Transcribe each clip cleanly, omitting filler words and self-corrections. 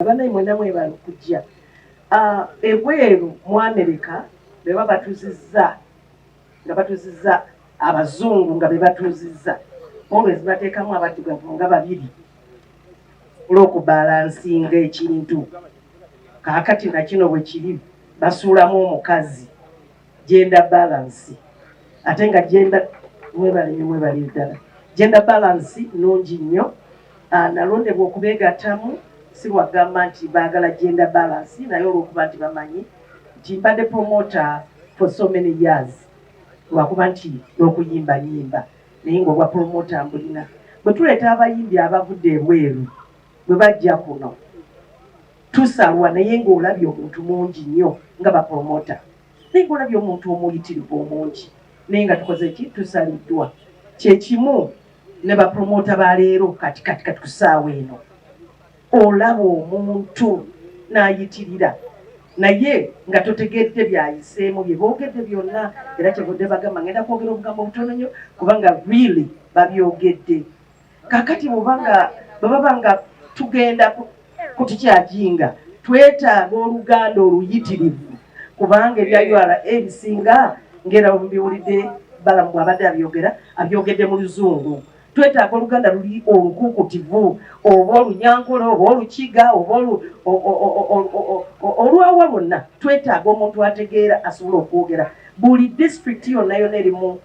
Banaye, mwena mwebale okujja. Ebweru mu Amerika be baba batuzizza, nga batuzizza abazungu, nga be batuuzizza, always bateekamu abaddugavu nga babiri olw'okubalansinga ekintu. Kaakati nakino bwe kiri, basuulamu omukazi, gender balance. Ate nga gender, mwebale nnyo, mwebale ddala. Gender balance nnungi nnyo. Nalondebwa okubeegattamu, si lwagamba nti baagala gender balance, naye olw'okuba nti bamanyi nti mbadde promoter for so many years, lwakuba nti n'okuyimba nyimba, naye nga obwa promoter mbulina. Bwe tuleeta abayimbi abavudde ebweru, bwe bajja kuno tusalwa, naye ng'olabye omuntu mungi nnyo nga bapromota, naye ng'olabye omuntu omuyitirivu omungi, naye nga tukoze ki? Tusaliddwa. Kyekimu ne bapromota ba leero. Kati kati kati ku ssaawa eno olaba omuntu n'ayitirira, naye nga totegedde byayiseemu, bye boogedde byonna. Era kyevudde bagamba ngenda kwogera obugambo butono nnyo, kubanga really babyogedde. Kakati bwobanga bwe baba nga tugenda kutukyajinga, twetaaga oluganda oluyitirivu, kubanga ebya URA ebisinga ngera mbiwulidde Balamu bw'abadde abyogera, abyogedde mu Luzungu. Twetaaga oluganda luli olukuukutivu, oba Olunyankole, oba Olukiga, oba olwawa lwonna. Twetaaga omuntu ategeera, asobola okwogera buli disitulikiti yonna yonna erimu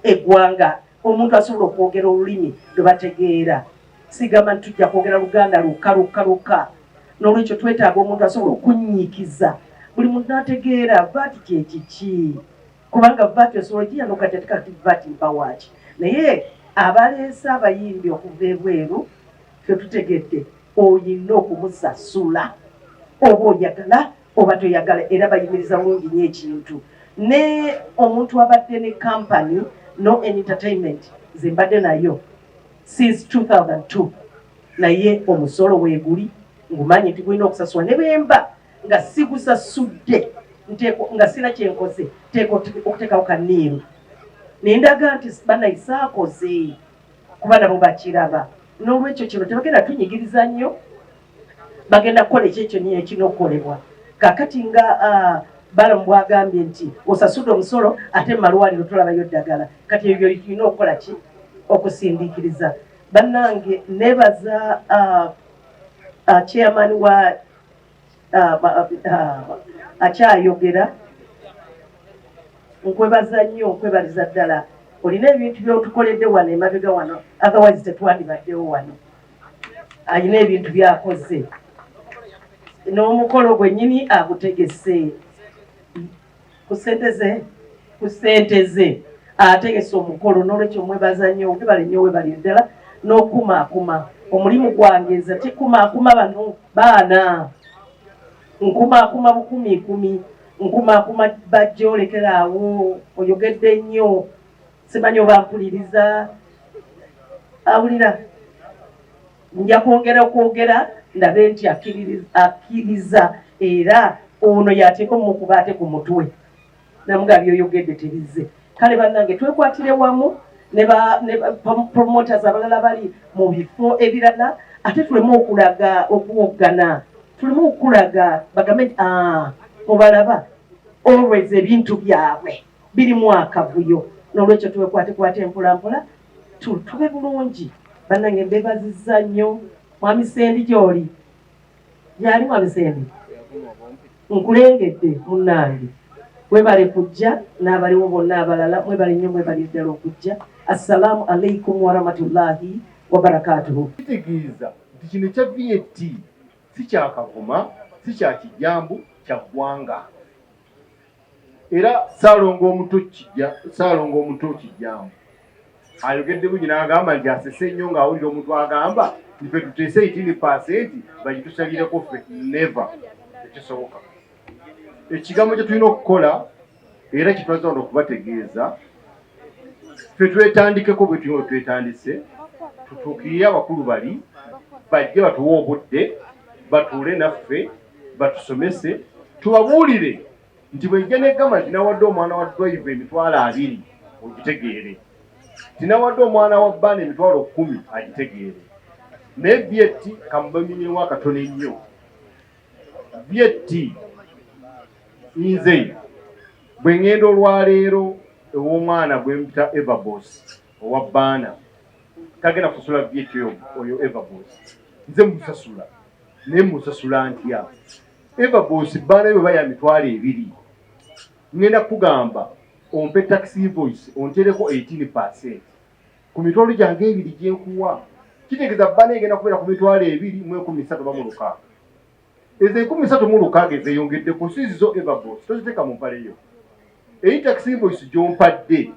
eggwanga, omuntu asobola okwogera olulimi lwe bategeera. Sigamba nti tujja kwogera Luganda lwokka lwokka lwokka. N'olwekyo twetaaga omuntu asobola okunnyikiza buli muntu n'ategeera VAT kyekiki, kubanga VAT osobola ogiyanuka ti kati VAT mpawaaki. Naye abaleese abayimbi okuva ebweru, ffe tutegedde oyina okumusasula, oba oyagala oba toyagala. Era bayimiriza bulungi nnyo ekintu. Ne omuntu abadde ne company no entertainment, ze mbadde nayo since 2002, naye omusolo weeguli, ngumanyi nti gulina okusasula. Ne bwemba nga sigusasudde, nga sina kyenkoze, nteekwa okuteekawo kaniiru nendaga nti banayisaakoze, kuba nabo bakiraba. N'olwekyo kino tebagenda tunyigiriza nnyo, bagenda kukola ekyo ekyo niyo ekirina okukolebwa. Kakati nga Balamu bwagambye nti osasudde omusolo, ate mu malwaliro tolabayo ddagala, kati ebyo tulina okukola ki? Okusindiikiriza. Bannange, nebaza chairman wa akyayogera. Nkwebaza nnyo, nkwebaliza ddala. Olina ebintu byotukoledde wano emabega wano, otherwise tetwandibaddewo wano. Alina ebintu byakoze n'omukolo gwennyini agutegese ku ssente ze, ku ssente ze ategese omukolo. N'olwekyo mwebaza nnyo, webale nnyo, webali ddala n'okumaakuma omulimu gwange. Nze tikumaakuma bano baana, nkumaakuma bukumikumi, nkumaakuma bajja olekeraawo. Oyogedde nnyo, simanyi oba mpuliriza awulira. Nja kwongera okwogera ndabe nti akkiriza, era ono yateeka omukuba ate ku mutwe namuga byoyogedde tebizze. Kale bannange, twekwatire wamu ne promoters abalala bali mu bifo ebirala, ate tuleme okulaga okuwoggana, tuleme okulaga bagambe nti, "Ah, mubalaba, always ebintu byabwe birimu akavuyo." N'olwekyo twekwatekwate empolampola, tube bulungi. Bannange, mbebazizza nnyo. Mwami Sendi, gy'oli? Gyali mwami Sendi, nkulengedde munnange, webale kujja, n'abaliwo bonna abalala mwebale nnyo, mwebale ddala okujja. Assalaamu alaikum warahmatullahi wabarakatuhu. Kitegeeza nti kino ekya VAT si kyakavuma, si kya kijambu, kya ggwanga. Era Saalongo omuto kijja, Saalongo omuto Kijjambu ayogedde bungi n'agamba nti asese nnyo ng'awulira omuntu agamba nti ffe tuteese 18% bagitusalireko ffe. Never, tekisoboka. Ekigambo kye tulina okukola era kyetwaza wano okubategeeza, ffe twetandikeko bwe tulina, twetandise, tutuukirire abakulu bali bajje batuwe obudde, batuule naffe, batusomese, tubabuulire nti bwejja negamba nti nawadde omwana wa driver 20,000, ogitegeere, tinawadde omwana wa baana 10,000, agitegeere. Naye VAT kamubamenyewo akatono ennyo. VAT nze bwe ŋŋenda olwaleero ew'omwana gwe mpita Everboss owa Bbaana, tagenda kusasula VAT oyo Everboss. Nze musasula, naye musasula ntya? Everboss bbaana yo bweba ya 20,000, ŋŋenda kugamba ompe tax invoice ontereko 18% ku mitwalo gyange ebiri gye nkuwa. Kitegeeza bbaana egenda kubeera ku 2,036. Ezo 36,000 ezeeyongeddeko si zizo Everboss, toziteeka mu mpale yo. Eyi tax invoice gy'ompadde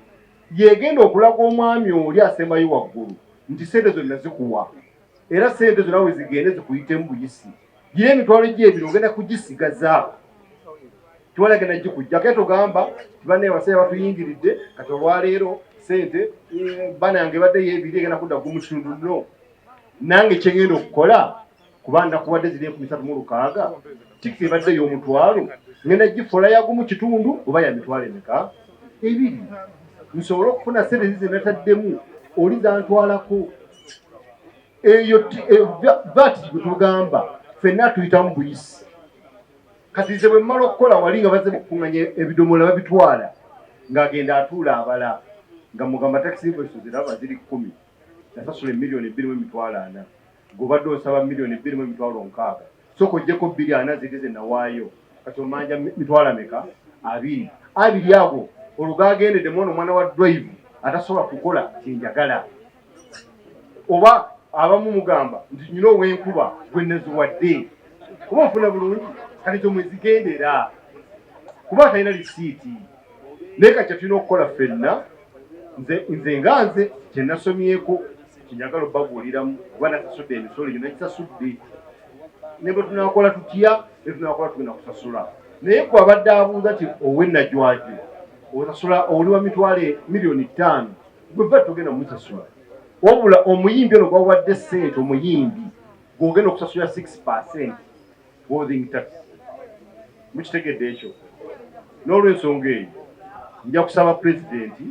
yegenda okulaga omwami oli asembayo waggulu nti sente zonna zikuwa, era sente zonna we zigende zikuyitemu buyisi. Gira emitwalo gy'ebiri ogenda kugisigaza, tewali agenda gikujjako. Era togamba tibannaye basajja batuyingiridde kati olwaleero sente bbaana yange ebadde y'ebiri egenda kudda gumu kitundu. No, nange kye ngenda okukola kuba nakuwadde ziri 36,000, tikiti ebadde y'omutwalo ngenda gifola ya gumu kitundu oba ya mitwalo emeka ebiri, nsobole okufuna sente zize nataddemu oli zantwalako. Eyo VAT gwe tugamba ffenna tuyitamu buyisi. Kati nze bwe mmala okukola wali nga bazze kukuŋŋanya ebidomola babitwala, ng'agenda atuula abala nga mugamba tax invoices ziraba ziri 10, nasasula 2,400,000, gweobadde osaba 2,600,000, sooka oggyeko 240 ziri ze nawaayo, kati omanja mitwalo ameka? Abiri. Abiri ago olwo gagendedde mu ono omwana wa drive atasobola kukola kyenjagala. Oba abamu mugamba nti nyina ow'enkuba gwe naziwadde, kuba nfuna bulungi, kati zo mwezigendera kuba talina lisiiti. Naye kati kyetulina okukola ffenna, nze nga nze kyenasomyeko kyenjagala obbabuuliramu, kuba nasasudde emisolo egyo, nagisasudde, ne bwe tunaakola tutya ne tunaakola tugenda kusasula. Naye gwe abadde abuuza ti ow'ennajwajwe osasula oli wa mitwalo 5,000,000, gwe va togenda mumusasula. Wabula omuyimbi ono gwawadde ssente, omuyimbi gw'ogenda okusasula 6% withholding tax. Mukitegedde ekyo? N'olwensonga eyo nja kusaba pulezidenti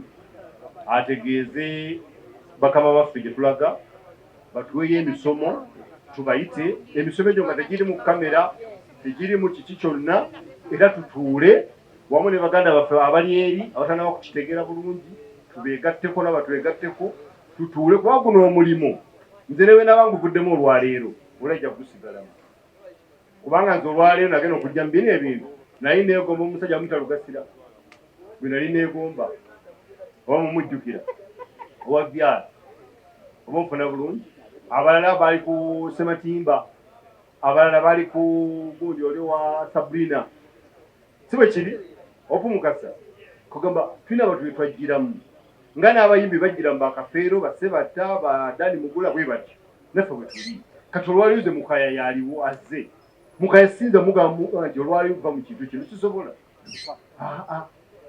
ategeeze bakama baffe gye tulaga batuweeyo emisomo, tubayite emisomo egyo nga tegiri mu kamera, tegiri mu kiki kyonna, era tutuule wamu ne baganda baffe abali eri abatanaba kukitegeera bulungi, tubeegatteko nabo batwegatteko, tutuule, kuba guno omulimu nze ne bwe naba nguvuddemu olwaleero olajja kugusigalamu, kubanga nze olwaleero nagenda okujja mu bino ebintu nali neegomba omusajja muyita Lugasira gwe nali neegomba, oba mumujjukira, owa vyala, oba nfuna bulungi. Abalala baali ku Sematimba, abalala baali ku gundi oli wa Sabrina, si bwe kiri? Opumukasa kugamba tulina abantu be twajjiramu nga n'abayimbi bajjira mu bakafeero, basebatta, badani mugula, bwe batyo naffe bwe tuli. Kati olwaleero nze Mukaya yaliwo azze Mukaya, sinza mugamba nti olwaleero va mu kintu kino, sisobola.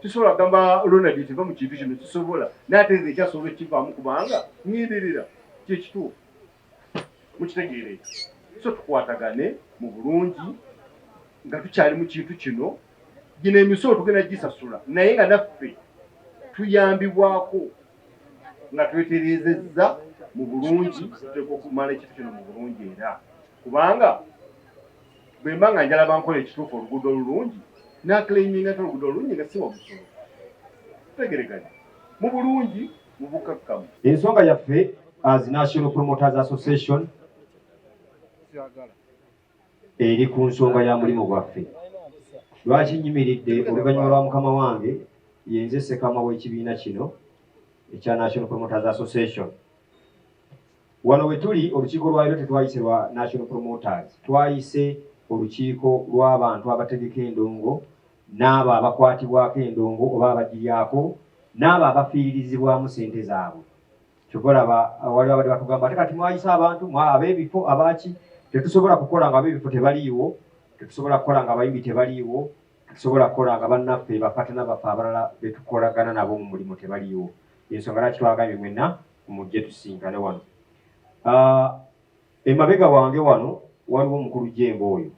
Tusobola kugamba Ronald nti va mu kintu kino, kisobola, naye ate nze ekyasobola okukivaamu kubanga ŋŋindirira kyekituufu. Mukitegeera ekyo? So tukwatagane mu bulungi nga tukyali mu kintu kino. Gino emisolo tugenda gisasula, naye nga naffe tuyambibwako nga twetereezezza mu bulungi. Tuteekwa okumala ekintu kino mu bulungi, era kubanga bwe mba nga njala bankola ekituufu oluguudo olulungi, naclaiminga nti oluguudo olulungi nga siwa musolo. Tutegereganye mu bulungi, mu bukakkamu. Ensonga yaffe as National Promoters Association eri ku nsonga ya mulimu gwaffe. Lwaki nyimiridde oluvannyuma lwa mukama wange? Yenze ssekama w'ekibiina kino ekya National Promoters Association. Wano we tuli, olukiiko lwaliro tetwayise lwa National Promoters, twayise olukiiko lw'abantu abategeka endongo n'abo abakwatibwako endongo oba abagiryako n'abo abafiiririzibwamu ssente zaabwe. Kyova olaba waliwo abadde batugamba ate kati mwayise abantu ab'ebifo abaaki. Tetusobola kukola nga ab'ebifo tebaliiwo, tetusobola kukola nga abayimbi tebaliiwo, tetusobola kukola nga bannaffe bapatana baffe abalala betukolagana nabo mu mulimu tebaliiwo. Ensonga lwaki twagambye mwenna mujje tusinkane wano. Emabega wange wano waliwo omukulu Jemba. Oyo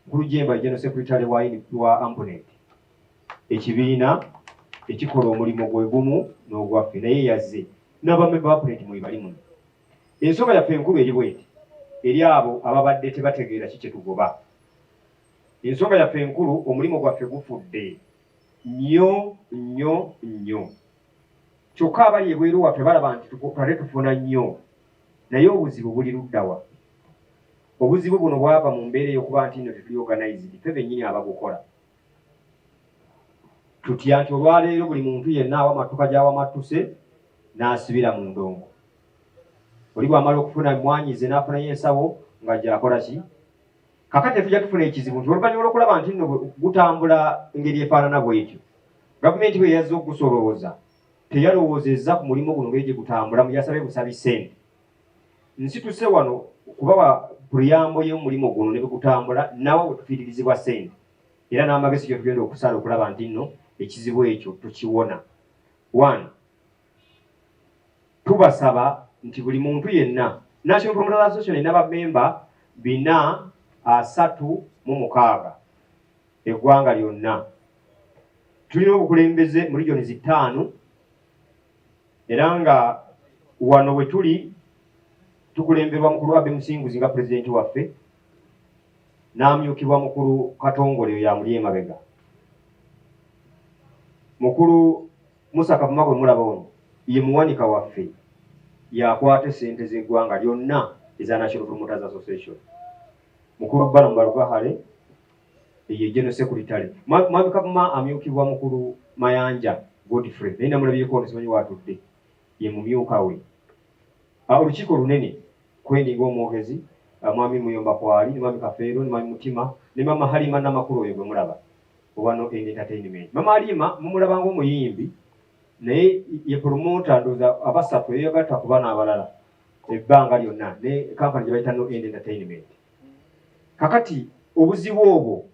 mukulu Jemba general secretary wa AMPONET, ekibiina ekikola omulimu gwe gumu n'ogwaffe, naye yazze n'abamemba ba AMPONET mwebali muno. Ensonga yaffe enkulu eri bweti eri abo ababadde tebategeera ki kye tugoba. Ensonga yaffe enkulu, omulimu gwaffe gufudde nnyo nnyo nnyo, kyokka abali ebweru waffe balaba nti twale tufuna nnyo, naye obuzibu buli luddawa? Obuzibu buno bwava mu mbeera ey'okuba nti nno tetuli organized ffe bennyini abagukola. Tutya nti olwaleero buli muntu yenna awamatuka gy'awamattuse n'asibira mu ndongo, oli bw'amala okufuna mwanyize n'afunayo ensawo nga gy'akola ki. Kakati tetujja tufuna ekizibu nti oluvannyuma olw'okulaba nti nno gutambula engeri efaanana bw'etyo, gavumenti bwe yazze okugusolooza teyalowoozezza ku mulimu guno ngeri gye gutambulamu, yasabye busabi ssente. Nsituse wano kubawa preamble y'omulimu guno ne bwe gutambula nawa we tufiiririzibwa ssente, era n'amagezi ge tugenda okusala okulaba nti nno ekizibu ekyo tukiwona. One, tubasaba nti buli muntu yenna, National Promoters Association erina bammemba 436 eggwanga lyonna. Tulina obukulembeze mu regions 5, era nga wano we tuli tukulemberwa mukulu Abe Musinguzi nga pulezidenti waffe, n'amyukibwa mukulu Katongole oyo amuli emabega. Mukulu Musa Kavuma gwe mulaba ono ye muwanika waffe, yakwata essente z'eggwanga lyonna eza National Promoters Association. Mukulu Balaam Barugahare ye General Secretary. Mwami Kavuma amyukibwa mukulu Mayanja Godfrey, naye namulabyeko ono simanyi waatudde, ye mumyuka we. Olukiiko lunene kwendi ng'omwogezi, mwami Muyomba kwali, ne mwami Kafeero, ne mwami Mutima, ne mama Halima Namakulu oyo gwe mulaba owa No End Entertainment. Mama Halima mumulaba ng'omuyimbi, naye ye promoter ndowooza abasatu eyegatta ku bano abalala ebbanga lyonna ne kampani gye bayita No End Entertainment. Kakati obuzibu obwo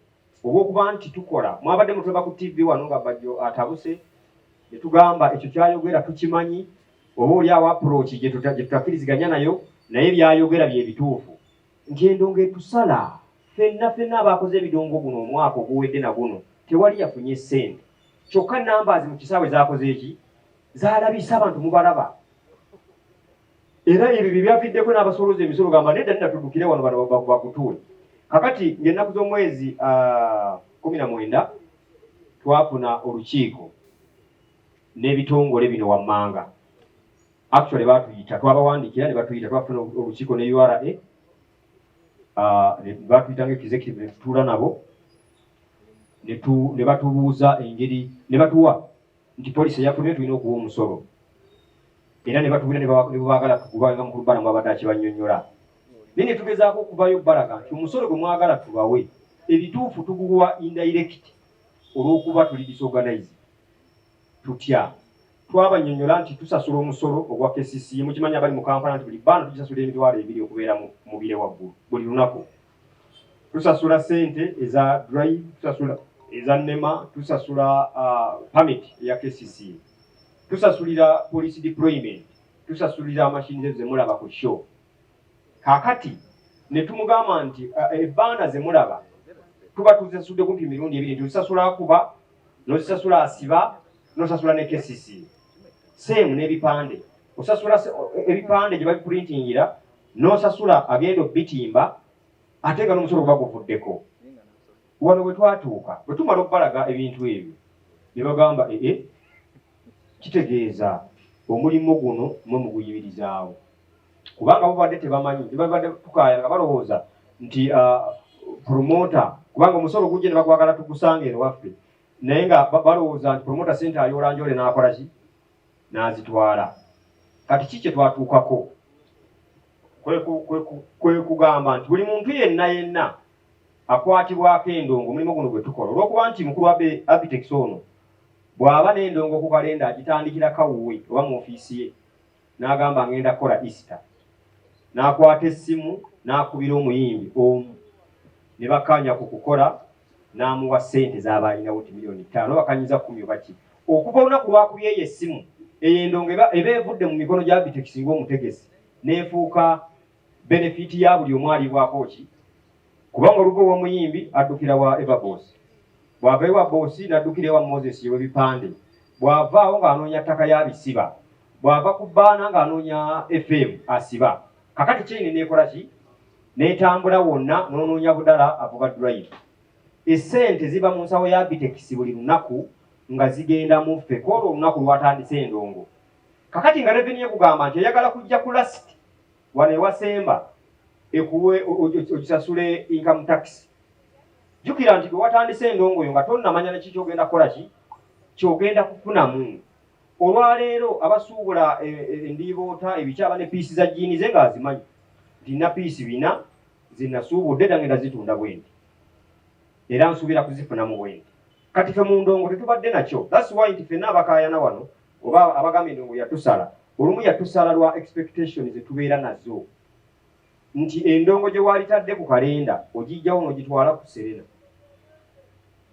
obw'okuba nti tukola, mwabadde mutulaba ku TV wano nga Bajjo atabuse ne tugamba ekyo kyayogera tukimanyi, oba oli awo approach gye tutakkiriziganya nayo, naye byayogera bye bituufu nti endongo etusala ffenna ffenna abaakoze ebidongo guno omwaka oguwedde na guno tewali yafunye ssente, kyokka numbers mu kisaawe zaakoze eki zaalabisa abantu mubalaba. Era ebyo bye byaviddeko n'abasolooza emisolo gamba nedda nedda tuddukire wano bano bakutuwe. Kakati ng'ennaku z'omwezi 19 twafuna olukiiko n'ebitongole bino wammanga. Actually batuyita, twabawandiikira ne batuyita, twafuna olukiiko ne URA, batuyita nga executive ne tutuula nabo ne batubuuza engeri ne batuwa nti poliisi eyafulumye tulina okuwa omusolo, era ne batubuulira ne bwe baagala tugubawe nga mukulu Balaam abadde akibannyonnyola. Naye ne tugezaako okuvayo balaga nti omusolo gwe mwagala tubawe ebituufu tuguwa indirect olw'okuba tuli disorganized. Tutya? Twabannyonnyola nti tusasula omusolo ogwa KCCA. Mukimanyi abali mu Kampala nti buli bbaana tugisasula 20,000 okubeera mu bire waggulu buli lunaku. Tusasula ssente eza drive, tusasula eza NEMA, tusasula permit eya KCCA, tusasulira police deployment, tusasulira mashini zezo zemulaba ku show. Kaakati ne tumugamba nti ebbaana ze mulaba tuba tuzisasudde kumpi emirundi ebiri, nti ozisasula akuba, n'ozisasula asiba, n'osasula ne KCCA. Same n'ebipande, osasula ebipande gye babiprintingira, n'osasula agenda obitimba, ate nga n'omusolo guba guvuddeko. Wano bwe twatuuka, bwe tumala okubalaga ebintu ebyo ne bagamba ee kitegeeza omulimu guno mwe muguyimirizaawo, kubanga bubadde tebamanyi, tebabadde tukaaya nga balowooza nti promoter, kubanga omusolo gujje ne bagwagala tugusanga eno waffe, naye nga balowooza nti promoter sente ayoola njole n'akola ki n'azitwala. Kati ki kye twatuukako kwe kugamba nti buli muntu yenna yenna akwatibwako endongo omulimu guno gwe tukola, olw'okuba nti mukulu Abitex ono bw'aba n'endongo ku kalenda agitandikira kawuwe oba mu ofiisi ye n'agamba ngenda kukola Easter, n'akwata essimu n'akubira omuyimbi omu ne bakkaanya ku kukola, n'amuwa ssente z'aba alinawo ti 5 million oba kanyiza 10 oba ki. Okuva olunaku lwakubyeyo essimu eyo, endongo eba evudde mu mikono gya Abitex ng'omutegesi n'efuuka benefit ya buli omu alibwako ki, kubanga oluva ow'omuyimbi addukira wa Everboss, bw'ava ewa Boss n'addukira ewa Moses ew'ebipande, bw'avaawo ng'anoonya ttaka y'abisiba, bw'ava ku bbaana ng'anoonya FM asiba. Kakati chain nekola ki? Netambula wonna n'onoonya budala avuga drive. Essente ziba mu nsawo ya Abitex buli lunaku nga zigenda mu ffe kwolwo olunaku lwatandise endongo. Kakati nga revenue ekugamba nti oyagala kujja ku last wano ewasemba ekuwe ogisasule income tax. Jjukira nti bwe watandise endongo yo nga tonnamanya neki ky'ogenda kukola ki ky'ogenda kufunamu. Olwaleero abasuubula endiiboota ebikyaba ne piisi za jjiini ze ng'azimanyi nti nina piisi 4 zinasuubudde era ngenda zitunda bwenti era nsuubira kuzifunamu bwenti. Kati ffe mu ndongo tetubadde nakyo. That's why nti ffenna abakaayana wano oba abagamba endongo yatusala, olumu yatusala lwa expectation ze tubeera nazo nti endongo gye waalitadde ku kalenda ogijjawo n'ogitwala ku Serena.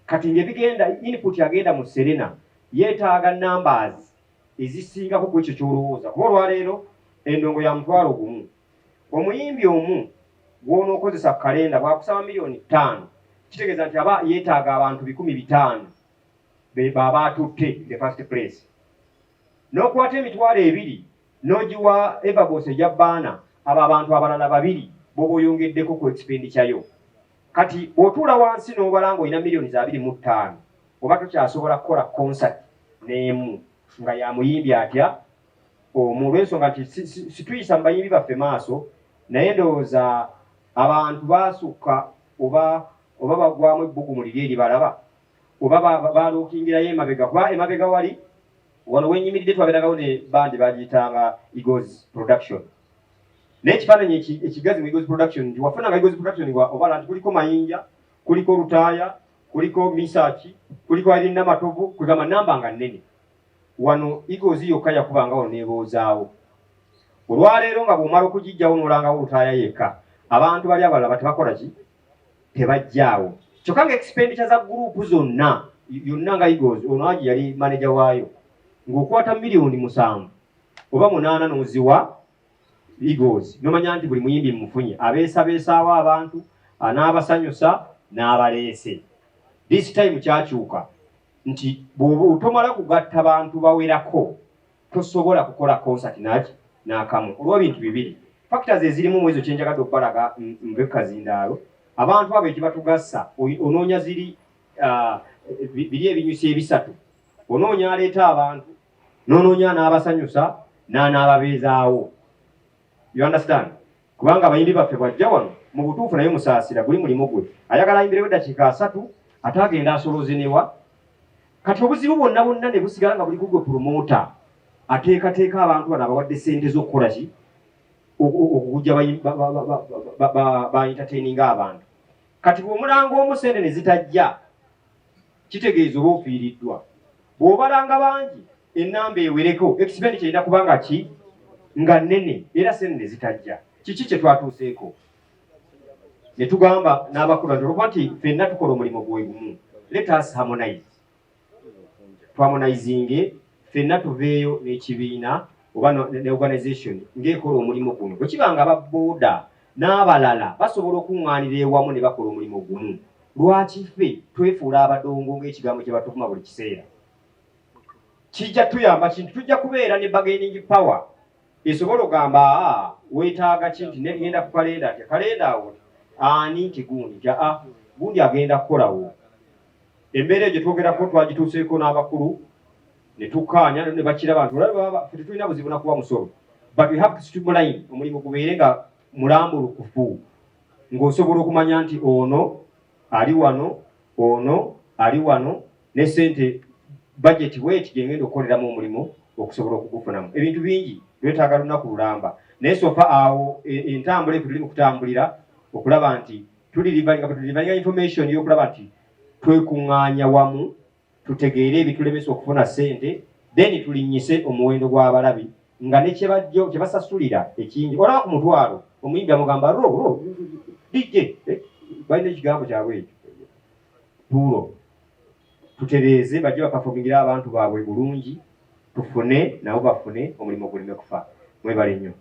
Kati ng'ebigenda input agenda mu Serena yeetaaga numbers ezisingako ku ekyo ky'olowooza. Kuba olwaleero endongo ya 1,000. Omuyimbi omu gw'onookozesa ku kalenda bw'akusaba 5 million, kitegeeza nti aba yeetaaga abantu 500 be baba atutte in the first place. N'okwata 20,000 n'ogiwa Everboss ejja bbaana abo abantu abalala 2 b'oba oyongeddeko ku expenditure yo. Kati bw'otuula wansi n'obala ng'olina 25 million oba tokyasobola kukola concert n'emu nga ya muyimbi atya omu, olw'ensonga nti situyisa mu bayimbi baffe maaso, naye ndowooza abantu baasukka oba bagwamu ebbugumu liri eribalaba oba balookingirayo emabega, kuba emabega wali wano wenyimiridde twabeeragawo ne bandi bagiyitanga Eagles Production. Naye ekifaananyi ekigazi mu Eagles Production nti wafunanga Eagles Production obala nti kuliko Mayinja, kuliko Lutaaya, kuliko Misaki, kuliko Irene Namatovu, kwegamba namba nga nnene. Wano Eagles yokka yakubanga wano n'eboozaawo. Olwaleero nga bw'omala okugijjawo n'olangawo Lutaaya yekka, abantu bali abalala tebakola ki? Tebajjaawo. Kyokka nga expenditure za gurupu zonna yonna nga Eagles, ono Haji yali manager waayo, ng'okwata 7 million oba 8 n'oziwa Eagles, n'omanya nti buli muyimbi mmufunye, abeesabeesaawo abantu, anaabasanyusa n'abaleese. This time kyakyuka nti bw'oba tomala kugatta bantu bawerako tosobola kukola concert naki n'akamu olw'ebintu bibiri. Factors ezirimu mu ezo kye njagadde okubalaga nve kazindaalo, abantu abo ekibatugasa onoonya ziri biri ebinyusi ebisatu, onoonya aleeta abantu, n'onoonya n'abasanyusa n'anaababeezaawo. You understand? Kubanga abayimbi baffe bw'ajja wano mu butuufu naye musaasira guli mulimu gwe, ayagala ayimbirewo eddakiika 30 ate agenda asoloze newa. Kati obuzibu bwonna bwonna ne busigala nga buli ku gwe promoter ateekateeka abantu bano abawadde ssente z'okukola ki okujja ba entertaining abantu. Kati bw'omulanga omu ssente ne zitajja kitegeeza oba ofiiriddwa. Bw'obalanga bangi ennamba ewereko expenditure erina kuba nga ki nga nnene era ssente ne zitajja. Kiki kye twatuuseeko? Ne tugamba n'abakulu nti olwokuba nti ffenna tukola omulimu gwe gumu, let us harmonize. Twaharmonizinge ffenna tuveeyo n'ekibiina oba ne organization ng'ekola omulimu guno. Bwe kiba nga aba booda n'abalala basobola okuŋŋaanira ewamu ne bakola omulimu gumu, lwaki ffe twefuula abadongo ng'ekigambo kye batuvuma buli kiseera? Kijja tuyamba kintu, tujja kubeera ne bargaining power esobola okugamba aa weetaaga ki nti ngenda ku kalenda nti kalenda awo ani nti gundi nti aa gundi agenda kukolawo. Embeera egyo twogerako twagituuseeko n'abakulu ne tukkaanya ne bakiraba nti olaba ffe tetulina buzibu na kuwa musolo, but we have to streamline omulimu gubeere nga mulambulukufu ng'osobola okumanya nti ono ali wano, ono ali wano, ne ssente budget bweti gye ngenda okukoleramu omulimu okusobola okugufunamu. Ebintu bingi twetaaga lunaku lulamba, naye sofa awo entambula efe tuli mu kutambulira okulaba nti tulirivalinga information y'okulaba nti twekuŋŋaanya wamu tutegeere ebitulemesa okufuna ssente, then tulinnyise omuwendo gw'abalabi nga ne kye basasulira ekingi. Olaba ku mutwalo omuyimbi amugamba ro ro DJ, balina ekigambo kyabwe ekyo tuulo, tutereeze bajje bapafomingira abantu baabwe bulungi, tufune nabo bafune, omulimu guleme kufa. Mwebale nnyo.